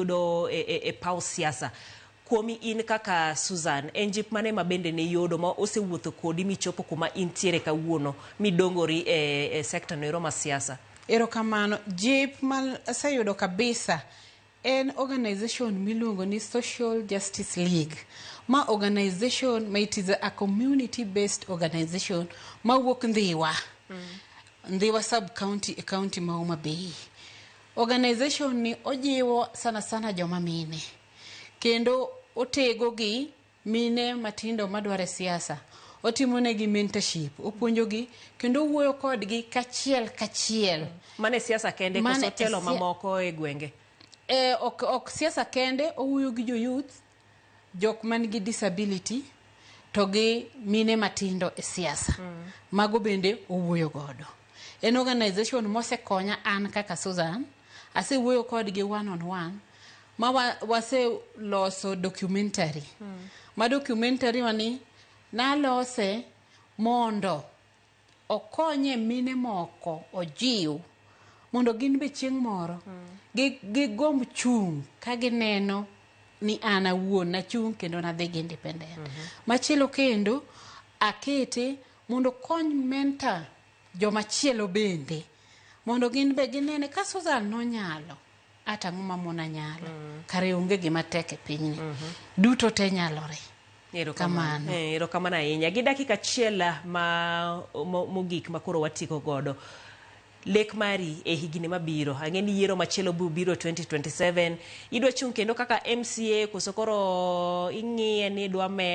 Yudo e, e, e paw siasa. Kuomi in kaka Susan, en jip mane ma bende ne iyudo ma osewuotho kodi michopo kuma intiere kawuono midongori e, e sekta noero ma siasa? Erokamano. Jip ma aseyudo kabisa en organization miluongo ni Social Justice League. Ma organization ma it is a community based organization mawuok Ndhiwa. Ndhiwa sub county e county ma Homa Bay. Organization ni ojiwo sana sana joma mine kendo otego gi mine matindo madwaro e siasa. Otimo negi mentorship, opuonjogi kendo owuoyo kodgi kachiel kachiel. Mano e siasa kende Mano koso e telo mamoko e gwenge? E, ok, ok siasa kende, owuoyo gi jo youth, jok man gi disability to gi mine matindo e siasa. Mago bende owuoyo godo. En organization mosekonya an kaka Susan, asewuoyo kodgi one on one ma waseloso documentary. Ma documentary wani nalose mondo okonye mine moko ojiw mondo gin be chieng' moro gigomb chung' ka gineno ni an awuon nachung' kendo nadhi gi independent. Machielo kendo akete mondo okony mentor jomachielo bende mondo gin be ginene ka Susan nonyalo ata ang'o mamona nyalo. Kare onge gima tek e pinyni. Duto te nyalore. Erokamano. Kamano. Erokamano ahinya. Gi dakika achiel ma mogik ma koro watieko godo. Lek mari e higni mabiro. Ang'e ni yiero machielo biro biro 2027. Idwa chung' kendo kaka MCA koso koro ing'iye ni idwa medo.